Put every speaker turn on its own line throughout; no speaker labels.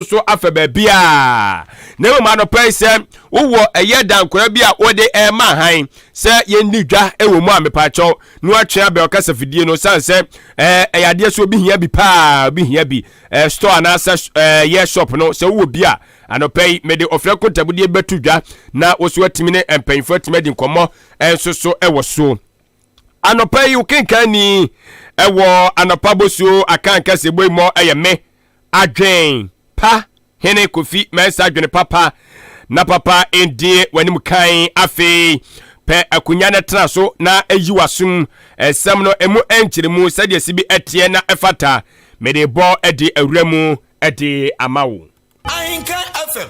So afa baabiara, na mmom anɔpa yi sɛ wowɔ ɛyɛ dankora bi a wode ɛrema han sɛ yɛnni dwa wɔ mu a, mepaakyɛw na watwe abɛn ɔkasa fidie no, sane sɛ ɛyɛ adeɛ sɛ obi hia bi paa, obi hia bi store anaasɛ yɛ shop no. Sɛ wowɔ bi a, anɔpa yi mede ɔfrɛ nkontabudeɛ bɛto dwa na wo so atumi ne mpanyinfoɔ atumi adi nkɔmmɔ nso so ɛwɔ so. Anɔpa yi wokenkan ni ɛwɔ anɔpa bosuo akanka sɛ boi mmɔ ɛyɛ me Adwen Pa Hene Kofi Mensah. Adwene papa na papa ndie w'anim kan. Afei pɛ akonnwa no tena so na ayi w'asom nsɛm no emu nkyerɛmu sɛdeɛ si bi ɛteɛ na ɛfata. Mede bɔ de awura mu de ama wo.
Ahenka FM.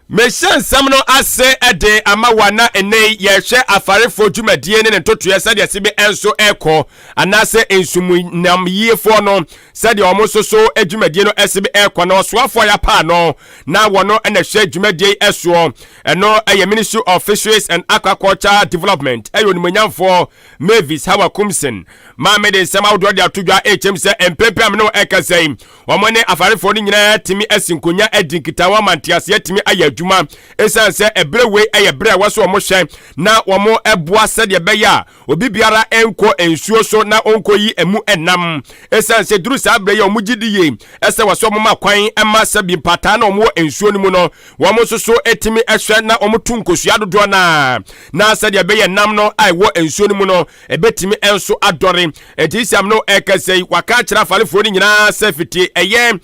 Mehyɛ nsɛm no ase de ama wa na ɛnɛ yi yɛhwɛ afarefoɔ dwumadie ne ne ntotoeɛ sɛdeɛ se bi nso ɛkɔ, anaasɛ nsumunamyiefoɔ no sɛdeɛ wɔn nso so dwumadie no ɛse bi ɛkɔ. Na ɔsoafoɔ yɛapaa no na wɔno na hwɛ dwumadie yi ɛsoɔ, ɛno ɛyɛ Ministry of Fisheries and Aquaculture Development, ɛyɛ onimonyamfoɔ Mavis Hawa Koomson. Maame de nsɛm ahodoɔ de ato dwa ɛkyɛm sɛ mpempem a me ne ɛkasa yi, wɔn ne afarefoɔ no nyinaa tumi asi nkonya adi nkitaho ama nteaseɛ atumi ayɛ adwuma, ɛsiane sɛ ɛberɛ wei ɛyɛ berɛ a ɛwɔ so wɔn hwɛ na wɔn ɛboa sɛdeɛ ɛbɛyɛ a obi biara nkɔ nsuo so na ɔnkɔ yi emu ɛnam, ɛsiane sɛ duru saa berɛ yi a wɔn gye di yie ɛsɛ wɔ sɛ wɔn ma kwan ɛma sɛbi mpataa na wɔn wɔ nsuo no mu no, wɔn nso so ɛtumi ɛhwɛ na wɔn to nkosua dodoɔ naa na sɛdeɛ ɛbɛyɛ nam no a ɛwɔ nsuo no mu no ɛbɛtumi nso adɔre. Nti siam no ɛkɛsɛ yi, waka akyerɛ afarefoɔ no nyinaa sɛ fitie ɛyɛ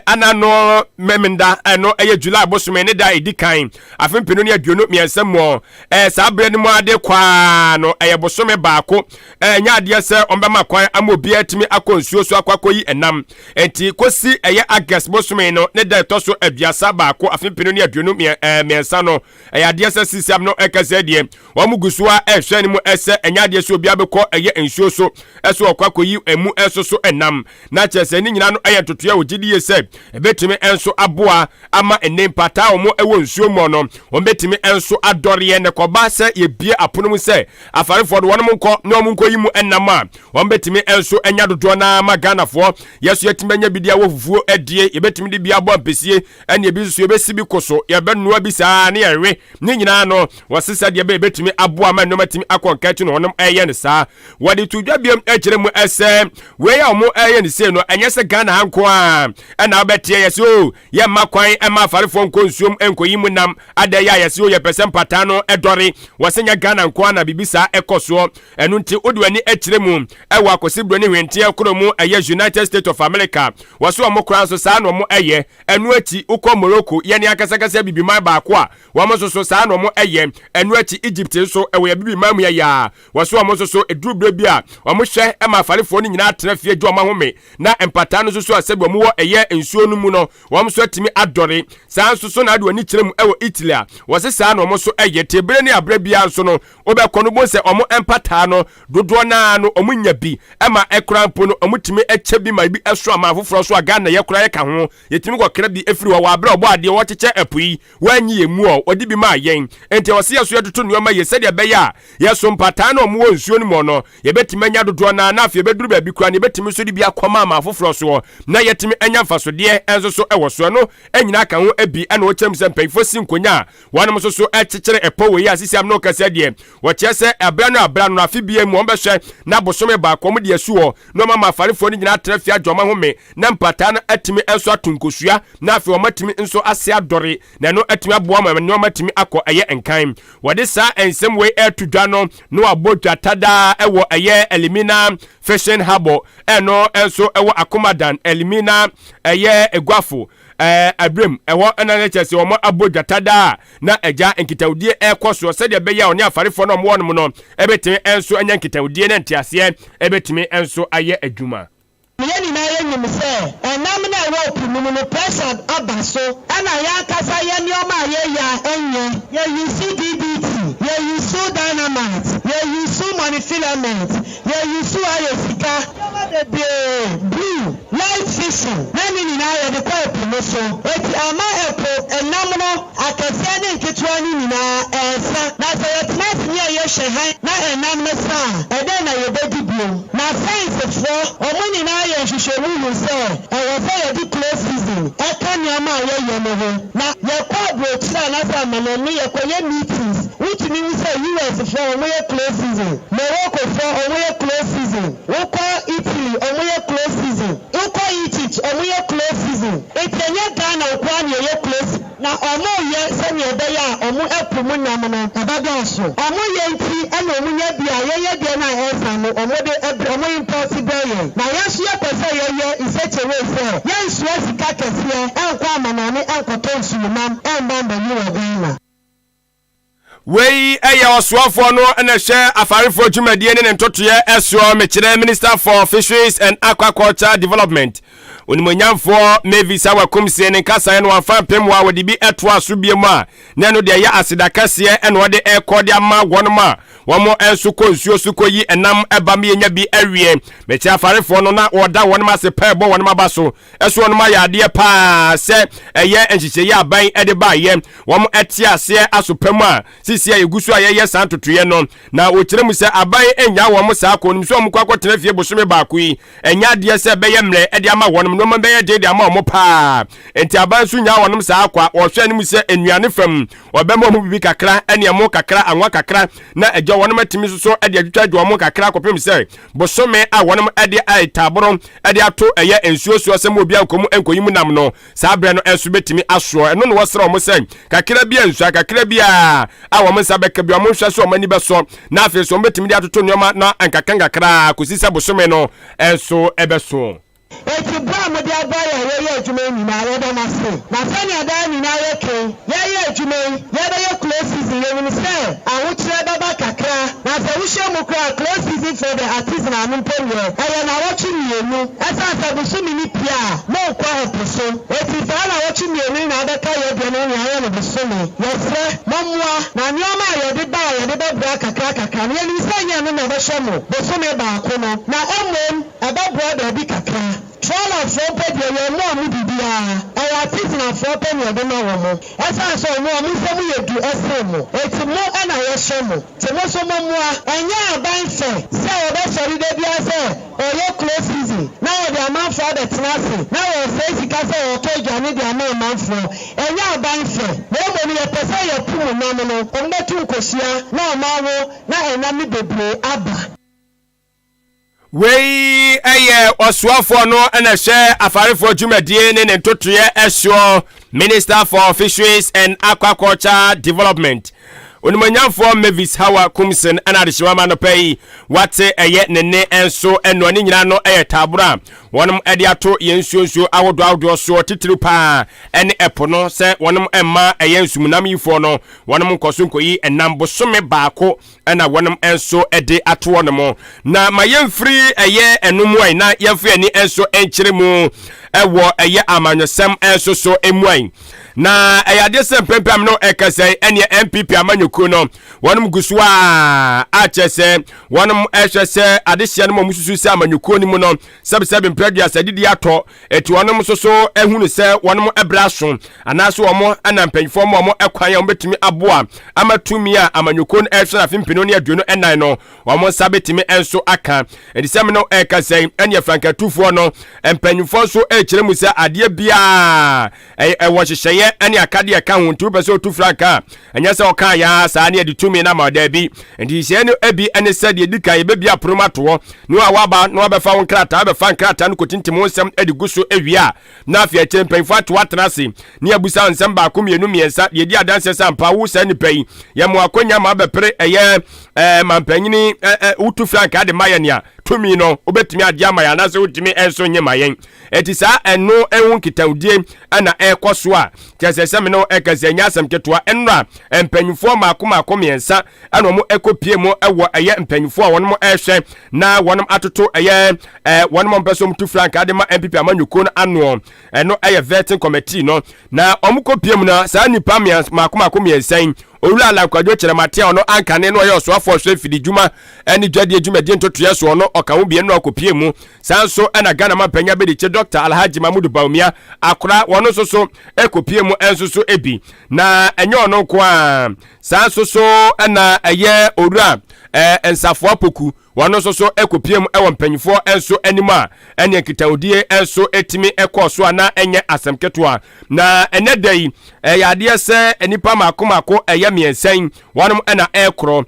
anano Memenda, ɛno ɛyɛ July bosome ne da ɛdi kan afe 2023 mu, saa berɛ no mu ade kwaa no ɛyɛ bosome baako, ɛnyɛ adeɛ sɛ ɔmbɛma kwan ama obiara atumi akɔ nsuo so akɔ akɔyi ɛnam. Nti kɔsi ɛyɛ August bosome no ne da ɛtɔ so 31 afe 2023 no, ɛyɛ adeɛ sɛ sisiam no ɛkɛsɛ deɛ wɔn gu so a ɛhwɛ no mu ɛsɛ ɛnyɛ adeɛ sɛ obiara bɛkɔ ɛyɛ nsuo so ɛso ɔkɔ akɔyi ɛmu ɛso so ɛnam. Na kyerɛ sɛ ne nyinaa no ɛyɛ ntotoeɛ a wɔgye die sɛ ɛbɛtumi nso aboa ama ɛnɛ mpataa a wɔn ɛwɔ nsuo mu no wɔn bɛtumi nso adɔreɛ. Ne kɔba sɛ yɛbie apono mu sɛ afarefoɔ no wɔn nkɔ na wɔn nkɔ yi mu ɛnam a, wɔn bɛtumi nso anya dodoɔ naa ma Ghanafoɔ yɛso yɛtumi anya bi de awɔ fufuo adie, yɛbɛtumi de bi abɔ ampesie, ɛne ebi nso yɛbɛsi bi ko so, yɛbɛnoa bi saa ne yɛwe ne nyinaa no. Wɔse sɛdeɛ bɛyɛ bɛtumi aboa ma nneɛma tumi akɔ nka no, wɔnom ɛyɛ no saa. Wɔde to dwa biom akyerɛ mu ɛsɛ wei a wɔn ɛyɛ no sei no, ɛnyɛ sɛ Ghana ha nko a ɛna wobɛteɛ yɛsɛ o yɛmma kwan ɛma afarefoɔ nkɔ nsuom nkɔyi mu nam ada yi a yɛsɛ o yɛpɛ sɛ mpataa no ɛdɔre. Wɔsɛ nyɛ Ghana nko a na biribi saa ɛkɔ soɔ. Ɛno nti wode w'ani akyerɛ mu ɛwɔ akɔsiburo ne hwenteɛ koro mu, ɛyɛ United States of America, wɔso wɔn koraa nso saa na wɔn ɛyɛ. Ɛno akyi wokɔ Morocco, yɛne akasakasa bibiman baako a, wɔn nso so saa na wɔn ɛyɛ. Ɛno akyi Egypt nso ɛwɔ yɛ bibiman mu yɛ a wɔso wɔn nso so ɛduru berɛ bi a wɔn hwɛ ɛma afarefoɔ no nyinaa tena fie gye wɔn ahome na mpataa no nso so a sɛbi wɔn wɔ ɛyɛ nsuo no mu no, wɔn nso atumi adɔre. Saa nso so na ade wɔn ani kyerɛ mu ɛwɔ Italy a wɔse saa na wɔn nso ɛyɛ. Te bere ne aberɛ biara nso no, wobɛkɔ no bo sɛ wɔn mpataa no dodoɔ naa no wɔn nya bi ɛma ɛkora mpo no, wɔn tumi ɛkyɛ bi ma bi ɛso ama afoforɔ so a Ghana yɛ kora yɛka ho, yɛtumi kɔkra bi efiri hɔ wɔ aberɛ ɔbɔ adeɛ wɔkyekyɛ ɛpo yi wɔanyi yɛn mu ɔ wɔde bi maa yɛn. Nti wɔsi yɛ so yɛtoto nneɛma yie sɛdeɛ ɛbɛyɛ a yɛso mpataa na wɔn wɔ nsuo no mu no yɛbɛtumi anya dodoɔ naa, na afei yɛbɛduru baabi kora no yɛbɛtumi nso de bi akɔma ama afoforɔ soɔ na yɛtumi anya mfasodeɛ nso so ɛwɔ soɔ no nyinaa ka ho bi. Ɛna wɔkyerɛ mu sɛ mpanyinfoɔ si nkonya a wɔnom nso so ɛkyekyere ɛpɔ wɔ yi a sisi am no kɛsɛ deɛ wɔkyerɛ sɛ ɛbrɛ no abra no afe bia mu wɔn bɛhwɛ na bosome baako wɔn de asu hɔ na wɔn ama afarefoɔ no nyinaa atena fie adwo wɔn ahome na mpataa no atumi nso ato nkosua na afei wɔn atumi nso ase adɔre na ɛno atumi aboa ma nneɛma atumi akɔ ɛyɛ nkan. Wɔde saa nsɛm wei ɛto dwa no na wabɔ dwa tadaa ɛwɔ ɛyɛ Elimina Fishing Harbour, ɛno nso ɛwɔ Akomadan Elimina ɛyɛ Eguafo abirem ɛhɔ, ɛna ne kyerɛ sɛ wɔn abɔ dwa tadaa na agya nkitahodie ɛrekɔ soɔ sɛdeɛ ɛbɛyɛ a ɔne afarefoɔ no a wɔwɔ nom no ɛbɛtumi nso anya nkitahodie na nteaseɛ ɛbɛtumi nso ayɛ adwuma.
Yɛn nyinaa yɛnim sɛ ɛnam no a ɛwɔ po no mu no pressure aba so, ɛna yɛn ankasa yɛ nneɛma a yɛyɛ a ɛnyɛ. Yɛ use DDT, yɛ use dynamite, yɛ use monofilament, yɛ use ayɛ sika. Nneɛma bebree, blue light fishing na ne nyinaa yɛde kɔ ɛpo no so. Eti ama ɛpo ɛnam no akɛseɛ ne nketewa no nyinaa ɛɛsa. Na sɛ yɛtena ase ne yɛhwɛ han na ɛnam no sa a, ɛdɛn na yɛbɛdi bio? Na sciencefoɔ, wɔn nyinaa yɛ nhwehwɛmu hu sɛ ɛwɔ sɛ yɛde close season. nneɛma a yɛyɛ no ho. Na yɛkɔ aburokyire anaasɛ amanɔne yɛkɔyɛ meetings, wotumi hu sɛ US foɔ wɔyɛ close season, Morocco foɔ wɔyɛ close season, wokɔ Italy wɔyɛ close season, wokɔ Egypt wɔyɛ close season. Enti ɛnyɛ Ghana nko ara na yɛyɛ close. Na wɔreyɛ sɛnea ɛbɛyɛ a wɔn ɛpo mu nam no ɛbɛdɔɔso. Wɔyɛ nti na wɔnya bi a yɛyɛ deɛ no a ɛsa no wɔde brɛ, wɔn import brɛ yɛn. Na yɛn nso yɛpɛ sɛ yɛyɛ in such a way sɛ yɛnsoa sika kɛseɛ nkɔ amanɔne nkɔtɔ nsuomnam mma mmɛwe wɔ Ghana.
Wei yɛ ɔsoafoɔ no na ɛhwɛ afarefoɔ dwumadie ne ne ntotoeɛ soɔ, mekyerɛ Minister for Fisheries and Aquaculture Development, Onimuonyamfoɔ Mavis Hawa Kumsie ne nkasaeɛ no wamfa ampem wɔ a wɔde bi toa so biom a na ɛno deɛ ɛyɛ aseda kɛseɛ na ɔde rekɔ de ama wɔnom a wɔn nso kɔ nsuo so kɔyi ɛnam ba ma yɛnya bi awie. Mekyerɛ afarefoɔ no na wɔda wɔnom ase pɛ bɔ wɔnom aba so so wɔnom ayɛ adeɛ paa sɛ ɛyɛ nhyehyɛeɛ aban de baeɛ wɔn te aseɛ aso pa mu a sisi a yɛgu so a yɛyɛ saa ntotoeɛ no na wɔkyerɛ mu sɛ aban nnyaa wɔn saa kɔ nim sɛ wɔn kɔ akɔtena fie bosome baako yi ɛnyɛ adeɛ sɛ ɛbɛyɛ mmerɛ de ama wɔn nneɛma bɛyɛ den de ama wɔn paa nti aban nso nyaa wɔn saa akɔ a wɔhwɛ anim sɛ nnuane fam wɔbɛma wɔn biribi kakra ɛne ɛmo kakra anwa kakra na agya wɔn atumi nso so de atwitwa agya wɔn kakra kɔpem sɛ bosome a wɔn de taaboro de ato ɛyɛ nsuo soɔ sɛ mo obi ankɔ mu nkɔyi mu nam no saa berɛ no nso bɛtumi asoɔ. Ɛno na wɔsrɛ wɔn sɛ kakra bi a nsua kakra bi a a wɔn nsa bɛka bi wɔn nhwɛ so wɔn ani bɛsɔ na afei nso wɔn bɛtumi de atoto nneɛma na nkakra nkakra kɔsi sɛ bosome no nso ɛbɛso.
Enti berɛ a mode aboa yɛn a yɛreyɛ adwuma yi nyinaa, yɛda mo ase. Na sɛnea daa nyinaa yɛka yi, yɛreyɛ adwuma yi, yɛrebɛyɛ close season, yɛnim sɛ ahokyerɛ bɛba kakra, na sɛ wohyɛ mu koraa a, close season for the artisanal no mpo deɛ, ɛyɛ nnawɔtwe mmienu. Ɛsiane sɛ bosome no pue a, monkɔ ɛpo so. Enti saa nnawɔtwe mmienu yi na abɛka yɛn deɛ no ho nea ayɛ no bosome. Yɛsrɛ, mommoa, na nneɛma a yɛde ba a yɛde bɛboa kakra kakra no, yɛnim sɛ ɛnyɛ ɛno na ɛbɛhwɛ mo bosome baako no, na mmom ɛbɛboa baabi kakra. Trawlerfoɔ mpo deɛ, yɛmma wɔn biribiara. Ɛyɛ artisanalfoɔ pɛ na yɛde ma wɔn. Ɛsiane sɛ wɔn, wɔn nsa mu yɛ du sen mo nti, mo na yɛhyɛ mo. Nti mo nso mommoa. Ɛnyɛ aban fɛ sɛ wɔbɛsɔre da biara sɛ ɔreyɛ close season na wɔde amanfoɔ abɛtena ase na wɔresɛe sika sɛ wɔretɔ aduane de ama amanfoɔ. Ɛnyɛ aban fɛ. Na mmom yɛpɛ sɛ yɛpo mu nam no, wɔbɛto nkosua na wɔawo na ɛnam no bebree aba.
Wei yɛ ɔsoafoɔ no na ɛhwɛ afarefoɔ dwumadie ne ne ntotoeɛ soɔ, Minister for Fisheries and Aquaculture Development, Onimuonyamfoɔ Mavis Hawa Kumson ɛna adehyema ma anɔpa yi wate ɛyɛ ne nne nso ɛnoa ne nyinaa no ɛyɛ taaboro a wɔnom ɛde ato yɛn nsuo nsuo ahodoɔ ahodoɔ soɔ titiriw paa ɛne ɛpo no sɛ wɔnom ɛmma ɛyɛ nsumunam yifoɔ no wɔnom nkɔ so nkɔyi ɛnam bosome baako ɛna wɔnom nso de ato wɔnom. Na ma yɛmfiri ɛyɛ ɛno mu ai na yɛmfa yɛn ani nso nkyerɛ mu ɛwɔ ɛyɛ amanyɔsɛm nso so mu ai. Na ɛyɛ adeɛ sɛ mpɛmpɛ amene ɛkasa yi ɛneɛ NPP amanyɔkuo no wɔnom gu so a akyɛ sɛ wɔnom ɛhwɛ sɛ adehyeɛ no ma wɔn susu sɛ amanyɔkuo no mu no sɛbesɛbe mprɛduasa didi atɔ Enti wɔnom nso so ahunu sɛ wɔnom brɛ aso, anaasɛ wɔn na mpanyinfoɔ ma wɔn kwan a wɔbɛtumi aboa ama tumi a amanyɔkuo no ɛrehwɛ no afe mpenu ne 24 no wɔn nsa bɛtumi nso aka. Enti sɛ me no ɛreka sɛn, ɛneɛ frankatufoɔ no mpanyinfoɔ nso ɛrekyerɛ mu sɛ adeɛ biara ɛwɔ nhyehyɛeɛ ne akadeɛ ɛka ho, nti wopɛ sɛ otu frankaa a, ɛnyɛ sɛ ɔkaa yɛ ara saa ne yɛde tumi no ama wo, daabi. Nti nhyehyɛeɛ no bi ne sɛ deɛ ɛdi kan yɛbɛbie apono mu ato hɔ na wa waba na wabɛfa wo nkrataa, wabɛfa nkrataa no kɔtintim wo nsɛm de gu so wie a, na afei akyire mpanyinfoɔ ato atena ase ne yɛabusa wo nsɛm baako mmienu mmiɛnsa deɛ ɛdi adanseɛ sɛ ampa wo saa nipa yi yɛma wo akwanya ma abɛpere ɛyɛ ɛɛ mampanyini ɛɛ wotu frankaa de ma yɛn a tumi no wobɛtumi agye ama yɛn anaasɛ wotumi nso nye ma yɛn. Enti saa ɛno ho nkitahodie na ɛrekɔ so a, kyerɛ sɛ sɛ me ne wo ɛka sɛ ɛnyɛ asɛm ketewa. Nnora mpanyinfoɔ mmaako mmaako mmiɛnsa ɛna wɔn ɛkɔpie mu ɛwɔ ɛyɛ mpanyinfoɔ a wɔn ɛrehwɛ na wɔn atoto ɛyɛ ɛɛ wɔn a wɔpɛ sɛ wɔn tu frankaa de ma NPP amanyɔkuo no ano. Ɛno ɛyɛ vetting committee no. Na wɔn kɔpie mu no saa nnipa mmaako mmaako mmiɛnsa yi, Owura Allan Kwadwo Kyerematen a ɔno ankane no ɔyɛ ɔsoafoɔ ɔhwɛ mfididwuma ne dwadie dwumadie ntotoeɛ soɔ no ɔka ho bie no ɔkɔpie mu. Saa nso na Ghana manpanyin abadikyire Dɔkta Alhaji Mahmudu Bawumia akora wɔn nso so kɔpie mu nso so bi. Na ɛnyɛ ɔno nko ara, saa nso so na ɛyɛ Owura Nsafoa Poku. Wɔn nso so kɔpue mu wɔ mpanimfoɔ nso anim a ɛne nkitahodie nso tumi kɔɔ so a na ɛnyɛ asɛm ketewa. Na ɛnɛ da yi, ɛyɛ adeɛ sɛ nnipa mako mako ɛyɛ mmiɛnsa yi, wɔnom na ɛrekorɔ.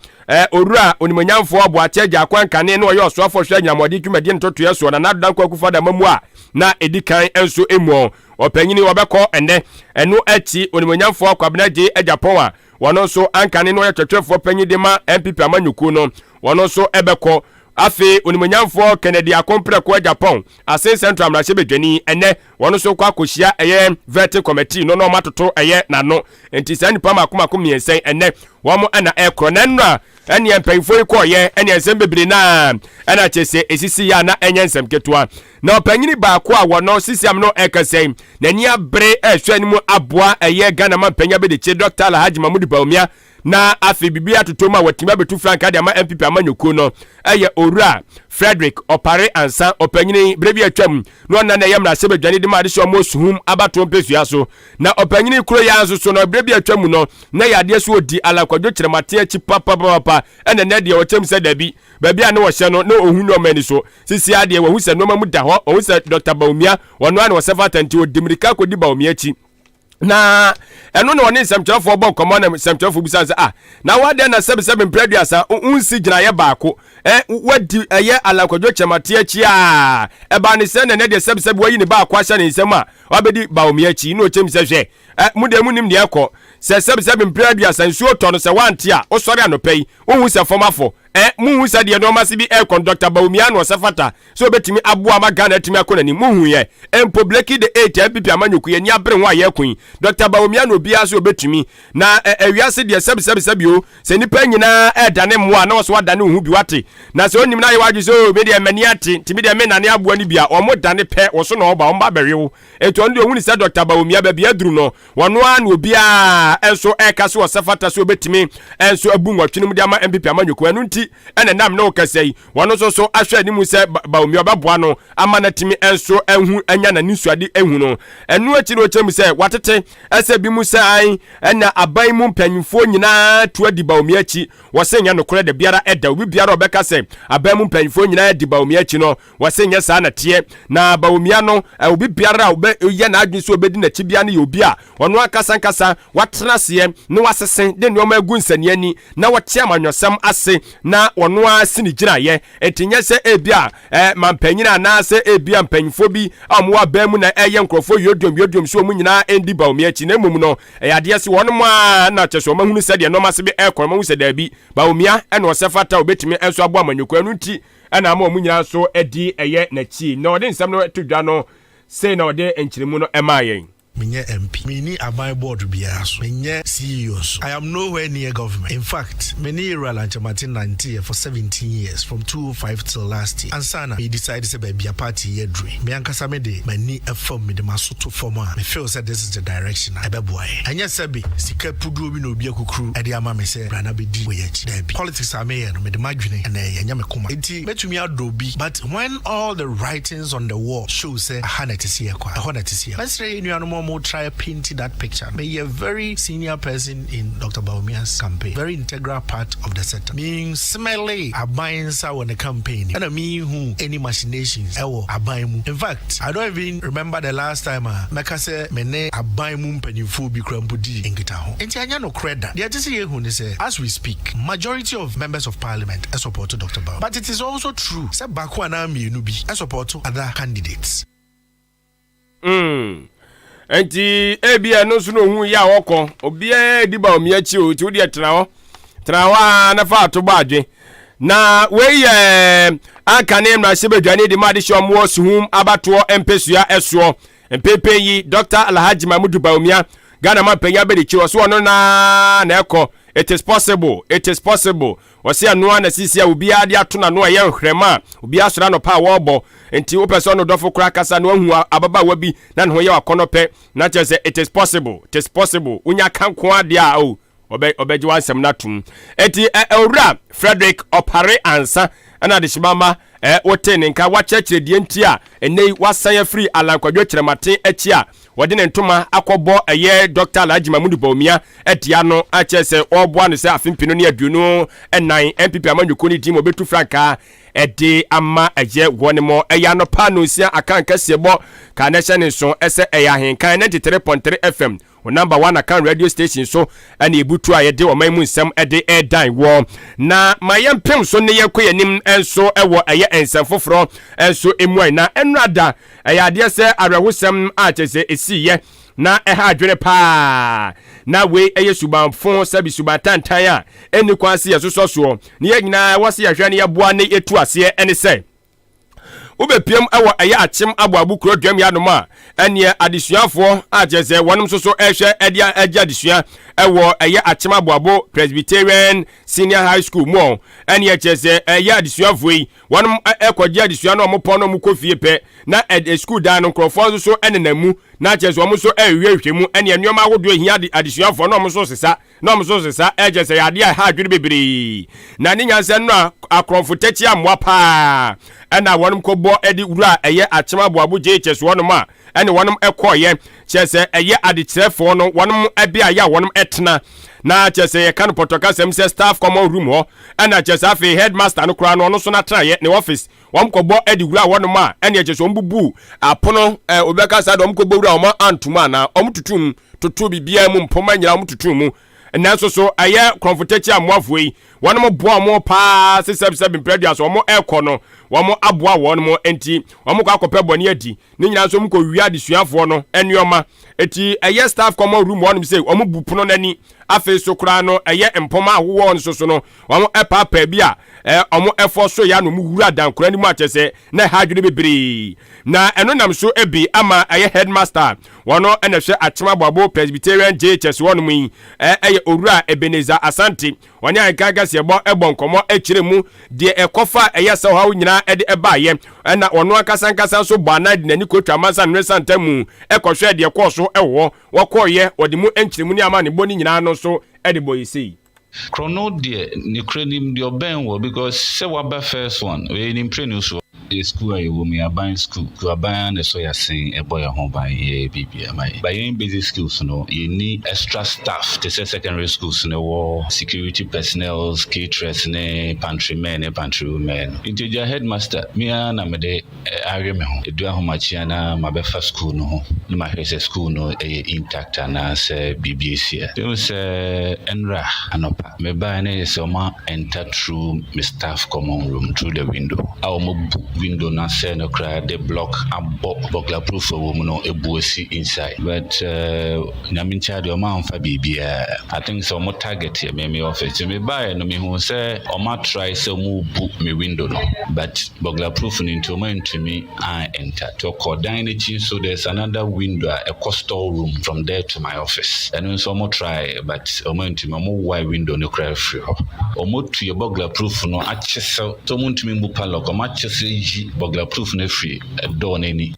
Owura Onimuonyamfoɔ Boakye Agyarko Ankane na ɔyɛ ɔsoafoɔ hwɛ anyinamɔden dwumadie ntotoeɛ soɔ, Nana Addo Dankwa Akufo-Addo amamuo a na ɛdi kan nso mu. Ɔpanyini ɔbɛkɔ ɛnnɛ. Ɛno akyi, Onimuonyamfoɔ Kwabena Agyei Agyapong a Wɔno nso ankane na ɔyɛ kyerɛkyerɛfoɔ panyin de ma NPP amanyɔkuo no, wɔno nso bɛkɔ. Afei Onimuonyamfoɔ Kennedy Akompreko Agyapong, Asin Central mmarahyɛbadwani, ɛnnɛ wɔno nso kɔ akɔhyia ɛyɛ Vetting Committee no na wɔn atoto ɛyɛ n'ano. Nti saa nnipa mako mako mmiɛnsa yi ɛnnɛ wɔn na ɛrekorɔ. Na nnora ɛneɛ mpanyinfoɔ yi kɔɔyɛ ɛneɛ nsɛm bebree naa ɛna kyerɛ sɛ ɛsisi yɛ a na ɛnyɛ nsɛm ketewa. Na ɔpanyini baako a wɔno sisi am no ɛkasa yi, n'ani abere ɛrehwɛ anim aboa ɛyɛ Ghana manpanyin abedekye Dɔkta Alhaji Mahmood Bawumia na afei biribi atotɔ mu a watumi abetu frankaa de ama NPP amanyɔkuo no ɛyɛ Owura Frederick Opare Ansah. Ɔpanyini berɛ bi atwam na ɔna na ɛyɛ mmarahyɛbadwani de ma adehyɛ ɔmo Suhum abatoɔ mpesua so. Na ɔpanyini koro yi ara nso so no berɛ bi atwam no na ɛyɛ adeɛ so ɔdi Allan Kwadwo Kyerematen akyi papapapa, ɛna ɛnɛ deɛ ɔkyɛm sɛ dabi, baabi a na ɔhyɛ no na ɔhu nneɛma ani so. Sisi ara deɛ wahu sɛ nneɛma mu da hɔ, wahu sɛ Dɔkta Bawumia, ɔno ara na ɔsɛ fata nti ɔdi mmirika kɔdi Bawumia akyi. Na ɛno na ɔne nsɛmtwerɛfoɔ bɔ nkɔmmɔ na nsɛmtwerɛfoɔ bisa sɛ, ah, na wadɛn na sɛbesɛbe mprɛ aduasa wonsi gyinaeɛ baako, ɛ, wadi ɛyɛ Allan Kwadwo Kyerematen akyi a, ɛbaa ne sɛ na ɛnɛ deɛ sɛbesɛbe wayi ne baako ahyɛ ne nsam a wabɛdi Bawumia akyi. Na ɔkyɛm sɛ, hwɛ, ɛ, mo deɛ monim deɛ ɛkɔ, sɛ sɛbesɛbe mprɛ aduasa nsuo tɔ no sɛ woante a, wosɔre anɔpa yi, wonhu sɛ fam afɔ. Ɛ, monhu sɛ deɛ nnoɔma se bi ɛrekɔ no, Dɔkta Bawumia na ɔsɛ fata sɛ ɔbɛtumi aboa ama Ghana atumi akɔ n'anim. Monhu yɛ? Mpo Blackie the Eight a NPP amanyɔkuo yi ani abere ho a yɛreko yi, Dɔkta Bawumia na obiara sɛ ɔbɛtumi. Na ɛ, ɛ, wiase deɛ sɛbi sɛbi sɛbi o, sɛ nnipa nyinaa ɛredane mmoa a, na wɔso adane wo ho bi, wate? Na sɛ onim na ayɛ w'adwene sɛ, oh, me deɛ m'ani ate, nti me deɛ mennane aboa no bi a, wɔn dane pɛ, wo so na wɔba, wɔn ba bɛwe wo. Enti ɔno deɛ ɔhunu sɛ Dɔkta Bawumia baabi aduru no, Wɔno ara na obiara nso reka sɛ ɔsɛ fata sɛ obetumi nso abu nwɔtwe no mu de ama NPP amanyɔkuo. Ɛno nti na ɛnam ne ɔkasa yi, wɔno nso so ahwɛ anim sɛ Bawumia ɔbɛboa no ama no atumi nso ahu anya n'anisuade ahu no. Ɛno akyi na ɔkyerɛ mu sɛ watete sɛ bi mu sɛ an ɛna aban mu mpanyinfoɔ nyinaa tu adi Bawumia akyi. Wɔse nyɛ nokorɛ da biara ɛda. Obi biara ɔbɛka sɛ aban mu mpanyinfoɔ nyinaa di Bawumia akyi no, Wɔse nyɛ saa na ɛteɛ. Na Bawumia no, obi biara a ɔbɛyɛ n'adwene sɛ ɔbɛdi n'akyi biara no yɛ obi a ɔno ankasa ankasa watena aseɛ na wasese de nneɛma agu nsania ani na ɔte amanyɔsɛm ase na ɔno ara si ne gyinaeɛ. Enti nyɛ sɛ ebia mampanyin anaasɛ ebia mpanyimfoɔ bi a wɔwɔ aban mu na ɛyɛ nkurɔfoɔ yodiom yodiom sɛ wɔn nyinaa ndi Bawumia akyi, na mmom no ɛyɛ adeɛ sɛ wɔnom ara na kyerɛ sɛ wɔahunu sɛdeɛ nneɛma ase bi rekɔ no, wɔahu sɛ daabi, Bawumia na ɔsɛ fata a ɔbɛtumi nso aboa amanyɔkuo. Ɛno nti ɛna ama wɔn nyinaa nso adi ɛyɛ n'akyi. Na ɔde nsɛm no to dwa no, sei na ɔde nkyerɛmu no maa yɛn.
Menyɛ MP. Menni aban board biara so. Menyɛ CEO nso. I am nowhere near government. In fact, me ne Yewura Lankyemate nanteeɛ for 17 years, from 2005 till last year, ansa na me decide sɛ baabi a party yi aduru yi, me ankasa me de m'ani fam, mede m'aso to fam a, me feel sɛ this is the direction a ɛbɛboa yɛn. Ɛnyɛ sɛbe sika puduo bi na obi akukuru de ama me sɛ bra na bɛdi wei akyi. Daabi. Politics a meyɛ no, mede m'adwene na ɛyɛ, ɛnyɛ me koma. Enti mɛtumi adɔ obi, but when all the writings on the wall show sɛ aha na ɛte sɛ yɛkɔ a, ɛhɔ na ɛte sɛ yɛkɔ. Mɛsrɛ yɛn nuanom a wɔn try paint that picture no. Meyɛ very senior person in Doctor Bawumia's campaign, very integral part of the setup. Me nsmɛlee aban nsa wɔ ne campaign no mu, ɛna me nhuu any machinations ɛwɔ aban mu. In fact, I don't even remember the last time a mɛka sɛ me ne aban mu mpanyinfoɔ bi koraa mpo dii nkitaho. Enti ɛnyɛ nokorɛ da. Deɛ ɛte sɛ yɛhu ne sɛ, as we speak, majority of members of parliament support Doctor Bawumia. But it is also true sɛ baako anaa mmienu bi support other candidates.
Mm. Enti ebia ɛno nso na ohun yɛ a ɔkɔ. Obiara di Bawumia akyi o, nti wo deɛ tena hɔ. Tena hɔ ara na fa ato bɔ adwe. Na wei yɛ anka ne mmarahyɛbadwani de ma adehyɛ ɔmo wɔ Suhum abatoɔ mpesua ɛsoɔ. Mpenpen yi, Dɔkta Alhaji Mahmudu Bawumia, Ghana manpanyin abadikyiri, ɔse ɔno naa na ɛkɔ. It is possible, it is possible. Ɔse ɛno ara na sisi a obiara de ato n'ano a ɛyɛ nhwrɛma a obiara sɔre anɔpa a wɔrebɔ. Nti wopɛ sɛ ɔne dɔfo koraa kasa na wahu ababaawa bi na ne ho yɛ wo akɔnnɔ pɛ na kyerɛ sɛ it is possible, it is possible. Wonya ka nko ara deɛ a oh, ɔbɛ ɔbɛgye w'asɛm no atom. Enti ɛ Owura Frederick Opare Ansah ɛna adehyema ma ɛ wotee ne nka wakyerɛkyerɛ deɛ nti a ɛnnɛ yi wasan afiri Allan Kwadwo Kyerematen akyi a. Wɔde ne ntoma akɔbɔ ɛyɛ Dɔkta Alhaji Mahmudu Bawumia atia no akyerɛ sɛ ɔreboa no sɛ afe 2024 NPP amanyɔkuo no din mu ɔbɛtu frankaa de ama ɛyɛ wɔn mo. Ɛyɛ anɔpa nonsia akan kɛseɛbɔ ka na ɛhyɛ ne nso ɛsɛ ɛyɛ Ahenkan 93.3 FM, wo number one Akan radio station so ɛna ebutu a yɛde ɔman mu nsɛm ɛde ɛdan wɔ. Na ma yɛmpem so ne yɛnkɔ yɛn nso ɛwɔ ɛyɛ nsɛm foforɔ nso emu ayi na ɛnura da. Ɛyɛ adeɛ sɛ awerɛhosɛm a kyerɛ sɛ ɛsiiɛ na ɛha adwene paa, na wei ɛyɛ subanfo sɛbi suban tantan a ɛnni kwan sɛ yɛsosɔ soɔ, ne yɛn nyinaa ɛwɔ sɛ yɛhwɛ ne yɛboa ne yɛtu aseɛ. Ɛne sɛ wobɛpiem ɛwɔ ɛyɛ Akyem Aboabo kuro dwam yanom a, ɛneɛ adesuafoɔ a kyerɛ sɛ wɔnom nso so ɛhwɛ ɛde agye adesua ɛwɔ ɛyɛ Akyem Aboabo Presbyterian Senior High School mu ɔ, ɛneɛ kyerɛ sɛ ɛyɛ adesuafoɔ yi wɔnom ɛkɔgye adesua no, ɔmo pɔn no, ɔmo kɔ fie pɛ na ɛ sukuu dan no nkurɔfoɔ nso so ɛnenam mu na kyerɛ sɛ ɔmo nso ɛrehwehwɛ mu ɛneɛ nneɛma ahodoɔ ehia adesuafoɔ na ɔmo nso sesa na ɔmo nso sesa. Ɛkyerɛ sɛ yɛ adeɛ a ɛha adwene bebree na ne nyansa no a akorɔmfo tɛkyi amoa paa ɛna wɔnom kɔbɔ ɛde wura ɛyɛ Akyem Aboabo JHS wɔnom a ɛne wɔnom ɛkɔɔyɛ kyerɛ sɛ ɛyɛ adekyerɛfoɔ no wɔnom ɛbe ayɛ a wɔnom ɛtena na kyerɛ sɛ yɛka no pɔtɔkasɛm sɛ staff common room hɔ, ɛna kyerɛ sɛ afei headmaster no koraa no ɔno nso n'atenaeɛ, ne office. Wɔn kɔbɔ ɛde wura wɔnom a ɛne kyerɛ sɛ wɔn bubu apono ɛ obɛka saa de wɔn kɔbɔ wura wɔn antum anaa wɔn tutu mu toto biribiara mu, mpoma nyinaa wɔn tutu mu. Nanso so ɛyɛ korɔmfo amoafoɔ yi wɔn boa wɔn paa sɛ sɛbisɛbi mpɛdua so wɔn ɛrekɔ no wɔn aboa wɔn mo, nti wɔn kɔ akɔpɛ bɔne adi ne nyinaa nso wɔn kɔ wia adesuafoɔ no nneɛma. Eti ɛyɛ staff common room wɔn sɛ wɔn bu pono n'ani, afei so koraa no ɛyɛ mpoma ahowɔ nso so no wɔn ɛpaapaa bi a ɛ wɔn ɛfɔ so ya no wɔn wura dankora no mu akyɛ sɛ na ɛha adwene bebree. Na ɛno nam so ebi ama ɛyɛ headmaster wɔn ɛna hwɛ Akyem Aboabo Presbyterian JHS wɔn mu yi, ɛ ɛyɛ Owura Ebenezer Asante, wɔne ahenkan kɛseɛbɔ ɛbɔ nkɔmmɔ akyerɛ mu deɛ ɛkɔfa ɛyɛ sɛ ɔhaw nyinaa ɛde ɛbaayɛ, ɛna ɔno ankasa ankasa nso bɔ anan de n'ani kotwa amansa nnere santa mu ɛkɔhwɛ deɛ kɔɔ so ɛwɔ hɔ. Wɔkɔɔyɛ wɔde mu nkyerɛmu ne ama ne bɔ ne nyinaa no nso ɛde bɔ yi sei.
Korɔno deɛ ne kura nim deɛ ɔbɛn wɔ because sɛ waba first one ɔyɛ ne mprenu so. Yɛ school a yɛwɔ mu yɛ aban school. School aban a na ɛsɔ yɛasen, ɛbɔ yɛn ho ban, yɛ biribi ama yɛ. But yɛn basic schools no, yɛnni extra staff te sɛ secondary schools no wɔ security personnel, caterers ne pantry men ne pantry women. Nti agya headmaster, me ara na mede awe me ho. Edu ahomakye na mabɛfa school no ho na mahwɛ sɛ school no ɛyɛ intact anaasɛ biribi esi a. Ehu sɛ ɛnra anɔpa mebaa ne yɛ sɛ ɔma enter through me staff common room through the window a wɔn bu window no asɛ no koraa de block abɔ burglar proof a wɔ mu no ebu esi inside, but Nyame nkyɛn deɛ ɔmo amfa biribiara. I think sɛ ɔmo target yɛ me office, nti mebaeɛ no mehu sɛ ɔmo atry sɛ ɔmo bu me window no, but burglar proof no nti ɔmo antumi an enter. Nti ɔkɔ dan n'akyi nso, there's another window a ɛkɔ store room from there to my office. Ɛno nso ɔmo try but ɔmo antumi. Ɔmo wae window no koraa firi hɔ. Ɔmo tu yɛ burglar proof no akyɛ sɛ ɔmo ntumi mbu padlock, ɔmo akyɛ sɛ yi burglar proof no afiri door n'ani.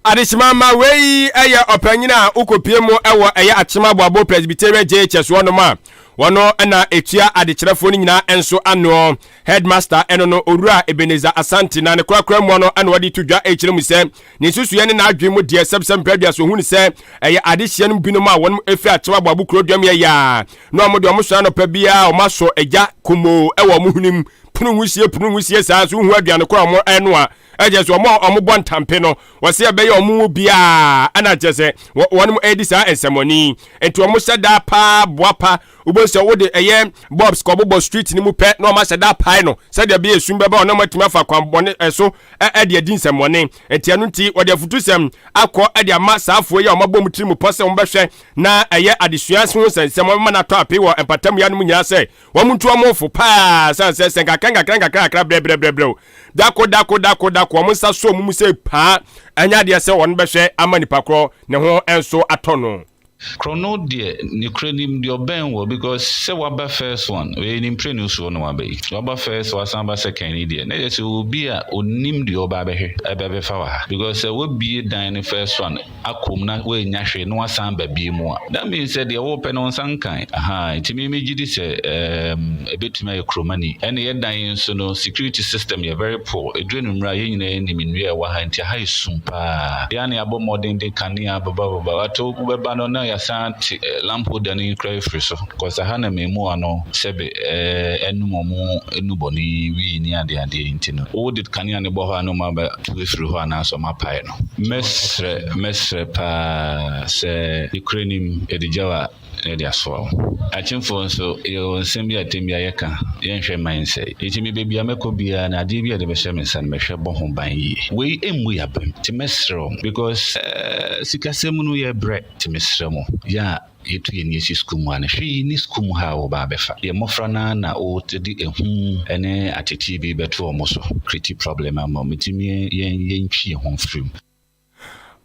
Adehyemama, wei ɛyɛ ɔpanyin a wokɔpie mu ɛwɔ ɛyɛ Akyem Aboabo Presbyterian JHS wɔnom a wɔno ɛna etua adekyerɛfoɔ no nyinaa nso ano, headmaster ɛno no, Owura Ebenezer Asante. Na ne korakora mu no ɛna wɔde to dwa ɛkyerɛ mu sɛ ne nsusuiɛ ne n'adwene mu deɛ sɛbsɛm mpɛdua so ohun sɛ ɛyɛ adehyia no binom a wɔn efiri Akyem Aboabo kuro duam yɛ yaa na wɔn deɛ wɔn sɔrɔ anɔpa biara wɔn asɔ agya kumoo ɛwɔ wɔn hwenem pono nwusie pono nwusie saa nso wohu aduane koro a wɔn ɛnoa. Ɛkyɛ sɛ wɔn a wɔn bɔ ntampe no wɔsɛ ɛbɛyɛ wɔn mu biara ɛna kyerɛ sɛ wɔn ɛredi saa nsɛmɔni, nti wɔn hyɛ daa paa boa pa. Wobɛhu sɛ wode ɛyɛ bobs kɔbobɔ street no mu pɛ na wɔn ahyɛ daa pae no sɛdeɛ ɛbɛyɛ esum bɛba wɔn na wɔn atumi afa kwan bɔne ɛso ɛde adi nsɛmɔne. Nti ɛno nti wɔde afutusɛm akɔ ɛde ama saa afoɔ yi a wɔn abɔ mu tiri mu pɔ sɛ wɔn bɛhwɛ na ɛyɛ adesua ho nsɛnsɛm wɔn bɛma no atɔ ape wɔ mpatamu yanom nyinaa sɛ wɔn ntu wɔn fo paa san sɛ nkakra nkakra nkakra nkakra brɛbrɛbrɛbrɛ dako dako dako dako wɔn nsa so wɔn mu sɛ paa ɛnyɛ adeɛ sɛ wɔn bɛhwɛ ama nipa korɔ ne ho nso atɔ no.
Korɔno deɛ nokorɛ nim deɛ ɔbɛn wɔ because sɛ waba first one wei ne mprenu soɔ na waba yi waba first wasan ba second yi deɛ na yɛ sɛ obi a onim deɛ ɔba abɛhwɛ ɛbɛ bɛfa wɔ ha because sɛ wabie dan no first one akɔm na woanya hwee na wasan ba bie mu a, that means sɛ deɛ wɔpɛ no nsa nkan aha. Nti mi mi gye di sɛ ɛbɛtumi ayɛ kuromani. Ɛna yɛ dan yi nso no, security system yɛ very poor. Eduru no mmerɛ a yɛn nyinaa nim nnua a ɛwɔ ha, nti ha yɛ sum paa. Yɛn na yɛabɔ mmɔden de kanea babababa wato wobɛba no na yɛasan te lamp holder no kura efiri so, because ha na mmienu ano sɛbe ɛnum ɔmo enubɔne wii ne adeadeɛ. Nti no wode kanea no bɔ hɔ a, na ɔmo abɛto efiri hɔ anaasɛ ɔmo apae no. Mɛsrɛ paa sɛ ekura nim yɛde gyaw a yɛde asoa wo. Akyemfoɔ nso, yɛwɔ nsɛm bi a tɛm bi a yɛka yɛnhwɛ man sɛ nti me baabi a mɛkɔ biara na adeɛ bi a yɛde bɛhyɛ me nsa no, mɛhwɛ bɔ ho ban yie. Wei ɛmmu yɛabam, nti mɛsrɛ wo because sikasɛm no yɛ brɛ, nti mesrɛ mo, yɛ a yɛtu yɛn ani asi sukuu mu a no, hwee ne sukuu mu ha a wɔba abɛfa yɛ mmɔfra no na wɔde ehu ne atetee bi bɛto wɔn so, create problem ama wɔn. Nti yɛn yɛntwi yɛn ho mfiri mu.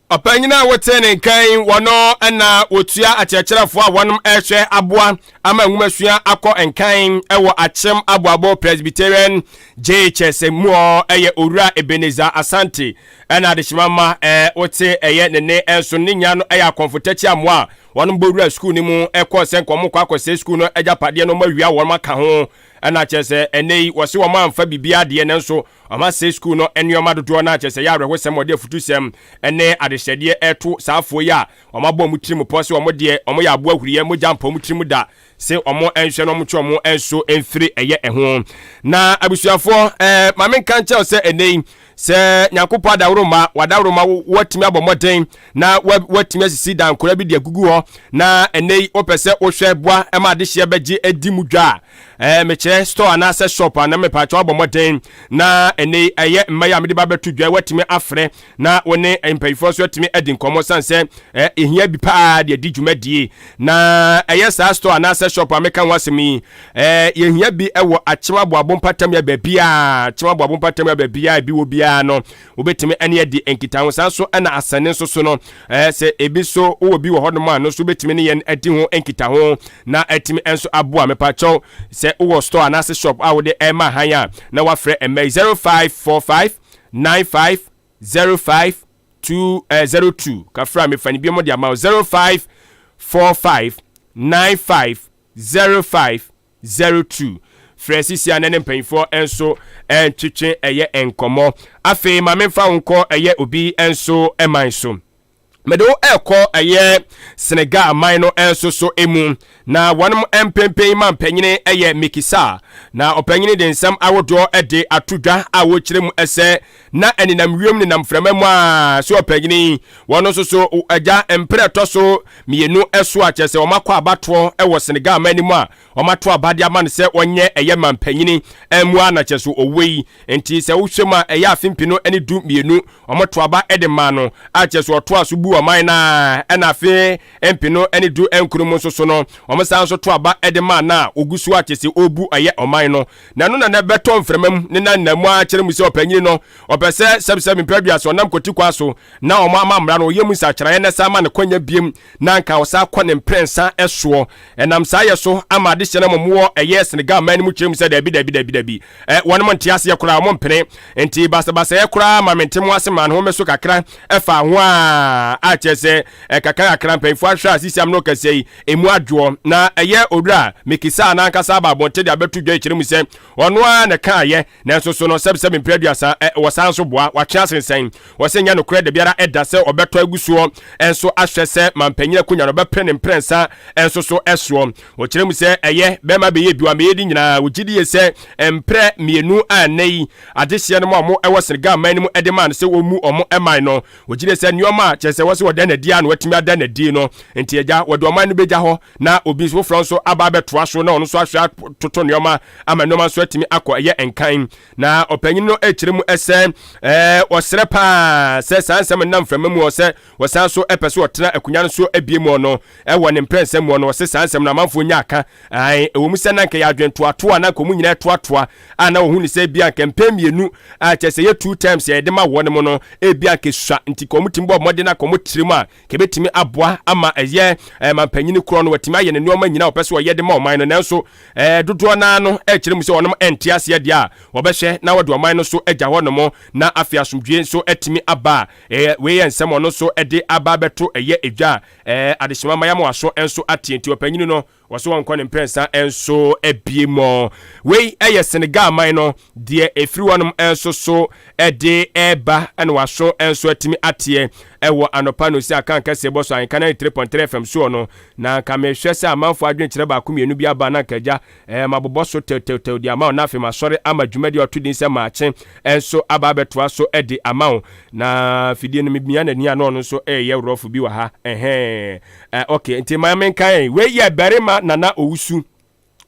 Ɔpanyin a wote ne nkan wɔno na wɔtua akyerɛkyerɛfoɔ a wɔnom ɛrehwɛ aboa ama nwomasua akɔ nkan ɛwɔ Akyem Aboabo Presbyterian JHS mu ɔ ɛyɛ Owura Ebenezer Asante. Ɛna adehyema ma wote ɛyɛ ne ne nso ne nya no ɛyɛ akɔnfotakyi amoa a wɔnom bɔwura sukuu no mu ɛkɔɔ sɛ nkɔmɔ kɔ akɔsɛ sukuu no agyapadeɛ no ɔmo awia wɔn aka ho. Ɛna kyerɛ sɛ ɛnɛ yi wɔse wɔn amfa biribi adeɛ, nanso ɔma sɛ sukuu no nneɛma dodoɔ no akyerɛ sɛ yɛ awerɛhosɛm. Wɔde afutusɛm ne adehyɛdeɛ ɛto saa afoɔ yi a wɔn abɔ wɔn tirim pɔ sɛ wɔn deɛ wɔn yɛ aboa huriɛ mogya mpa wɔn tirim da sɛ wɔn nhwɛ no, wɔn twe wɔn nso mfiri ɛyɛ ɛho. Na abusuafoɔ, maame nka nkyɛw sɛ ɛnɛ yi sɛ Nyankopɔn adaworoma wadaworoma watumi abɔ mmɔden na watumi asisi dankora bi de agugu hɔ, na ɛnɛ yi wopɛ sɛ wohwɛ boa ma adehyeɛ bɛgye adi mu dwa a, mekyerɛ store anaasɛ shop a, na mepaakyɛw abɔ mmɔden na ɛnɛ yi ɛyɛ mma yi a mede ba bɛto dwa, watumi afrɛ na wo ne mpanyinfoɔ nso atumi adi nkɔmmɔ, san sɛ ɛhia bi paa de adi dwumadie. Na ɛyɛ saa store anaasɛ shop a meka ho asɛm yi, yɛhia bi ɛwɔ Akyem Aboabo mpatam yɛ baabiaa, Akyem Aboabo mpatam yɛ baabiaa ebi wɔ biara no, wobɛtumi ɛne adi nkitaho. Saa nso ɛna asɛne nso so no, sɛ ebi so wowɔ bi wɔ hɔnom a no nso, wobɛtumi ne yɛn adi ho nkitaho na ɛtumi nso aboa. Mepakyɛw, sɛ wowɔ store anaasɛ shop a wode ɛma han a, na wafrɛ ɛmɛ 0545 95 05 2 02. Kafra mefa ne bi mo de ama wo, 0545 95 05 02. Frɛ sisi a ne ne mpanyinfoɔ nso ntwetwe ɛyɛ nkɔmmɔ. Afei ma memfa wo nkɔ ɛyɛ obi nso ɛman so. Mede wo ɛkɔ ɛyɛ Senegal man no nso so emu, na wɔn mpempen ma mpanyini ɛyɛ Macky Sall, na ɔpanyini de nsɛm ahodoɔ de ato dwa a wɔkyerɛ mu ɛsɛ na ɛnenam wiem nenam mframa mu a so ɔpanyini wɔn nso so agya mprɛ ɛtɔ so mmienu ɛso a kyerɛ sɛ wɔn akɔ abatoɔ ɛwɔ Senegal man no mu a wɔn ato aba de ama no sɛ wɔnyɛ ɛyɛ mampanyini ɛmu a na kyerɛ so ɔwɔ yi. Nti sɛ wohwɛ mu a, ɛyɛ afe 2012 wɔn to aba de maa no a kyerɛ so ɔtoa so bu ɔman na ɛna afe 2019 mu nso so no, wɔn san nso to aba de maa no a ogu so a kyerɛ sɛ ɔrebu ɛyɛ ɔman no. Na ɛno na na ɛbɛtɔ mframa mu ne na nna mu a kyerɛ mu sɛ ɔpanyini no ɔpɛ sɛ sɛbsɛb mprɛduasa ɔnam kɔti kwa so na ɔmo ama mmara no ɔyɛ mu nsakyerɛeɛ na san ma ne kwanya biem na nka ɔsa kɔ ne mprɛnsa ɛsoɔ. Ɛnam saa yɛ so ama adehyɛ no mɔmoɔ ɛyɛ Senegal man no mu kyerɛ mu sɛ dabi, dabi, dabi, dabi, wɔnom nte aseɛ koraa, ɔmo mpene. Nti basabasayɛ koraa ma mente mo ase ma ne ho me so kakra ɛfa ho a akyerɛ sɛ kakra kakra mpanyinfoɔ ahwɛ a sisi am no kɛseɛ yi emu adwoɔ. Na ɛyɛ owura Macky Sall n'ankasa aba abɔnten de abɛto dwa kyerɛ mu sɛ ɔno ara na ɛkaayɛ, nanso so no sɛbsɛb mpere 30 wɔsan so boa watwe asensɛn. Wɔsɛ nyɛ nokorɛ da biara ɛda sɛ ɔbɛtɔ agu soɔ ɛnso ahwɛ sɛ mampanyin akonnwa no ɔbɛpere ne mprɛnsa ɛnso so ɛsoɔ. Wɔkyerɛ mu sɛ ɛyɛ bɛrima bɛyɛ bi wa mɛyɛ di nyinaa, wɔgye die sɛ mprɛ mmienu a nnɛ yi adehyeɛ no mu a ɔmo ɛwɔ Senegal man no mu ɛde maa no sɛ wɔmu ɔmo ɛman no, wɔgye die sɛ nneɛma a kyerɛ sɛ wɔsɛ wɔda n'adi a na wɔatumi ada n'adi no nti agya wɔde ɔman no bɛgya hɔ na obi foforɔ nso aba abɛtoa so na ɔno nso ahwɛ atoto nneɛma ama nneɛma nso atumi akɔ ɛyɛ nkan. Na ɔpanyin no kyerɛ mu sɛ ɔsrɛ paa sɛ saa nsɛm nam mframa mu sɛ wɔsan so pɛ sɛ ɔtena akonnwa no so abie mu no ɛwɔ ne mprɛnsɛm mu no, ɔsɛ saa nsɛm no amanfoɔ nya aka. Ɛwɔ mu sɛ na nka yɛ adwene toatoa na nka ɔmu nyinaa toatoa a na wɔhu ne sɛ bia nka mpɛn mmienu a kyerɛ sɛ yɛ two times yɛde ma wɔ no mu no ebia nka sua nti ka ɔmu tumi bɔ mmɔden na ka ɔmu tiri mu a kɛbɛtumi aboa ama ɛyɛ mampanyini korɔ no watumi ayɛ ne nneɛma nyinaa ɔpɛ sɛ ɔyɛ de ma ɔman no. Nanso dodoɔ naa no ɛkyerɛ mu sɛ ɔnom ɛnte aseɛ deɛ a wɔbɛhyɛ na wɔde ɔman no so agya hɔ nom na afei asomdwie nso atumi aba a wei yɛ nsɛm ɔno nso ɛde aba abɛto ɛyɛ edwa a adehyema mayam waso nso ate. Nti ɔpanyini no wɔso wɔnkɔ ne mprɛnsa nso abie mɔ. Wei ɛyɛ Senegal man no deɛ ɛfiri hɔnom nso so ɛde ɛreba, ɛna waso nso atumi ateɛ ɛwɔ anɔpa no si aka nkɛseɛ bɔ so ahenka 93.3 FM soɔ no. Na nka mehwɛ sɛ amanfoɔ adwenkyerɛ baako mmienu bi aba na nkagya mabobɔ so tɛwtɛwtɛw de ama wo, na afei masɔre ama dwumadi a ɔto din sɛ Maakye nso aba abɛtoa so de ama wo. Na fidie no mebia n'ani a na ɔno nso ɛyɛ worɔfo bi wɔ ha ɛhɛn. Ok, nti ma menka wei yɛ barima Nana Owusu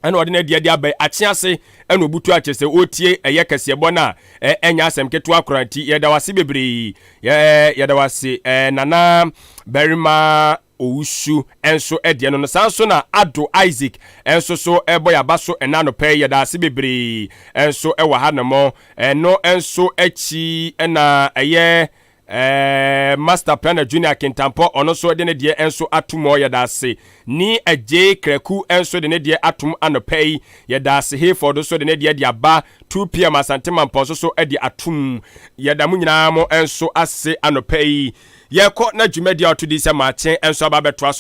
ɛna ɔde no adi aba akye ase, ɛna obutu akyɛ sɛ ɔretie ɛyɛ kɛseɛbɔ no a ɛnyɛ asɛm ketewa kora. Nti yɛda wase bebree, yɛda wase, Nana Barima Owusu nso ɛdeɛ no saa nso na Ado Isaac nso so ɛbɔ yaba so ɛna anɔpɛ. Yɛda ase bebree nso ɛwɔ ha nom. Ɛno nso akyi ɛna ɛyɛ Master Planner Junior Kintampɔ, ɔno nso de ne deɛ nso atom hɔ. Yɛda ase. Ni Agye Kraku nso de ne deɛ atom anɔpɛ yi. Yɛda ase. Hayford nso de ne deɛ de aba. 2 p.m. Asante Mampɔ nso so de atom. Yɛda mo nyinaa mo nso ase anɔpɛ yi. Yɛkɔ na dwumadi a ɔto di sɛ Maakye nso aba abɛtoa so.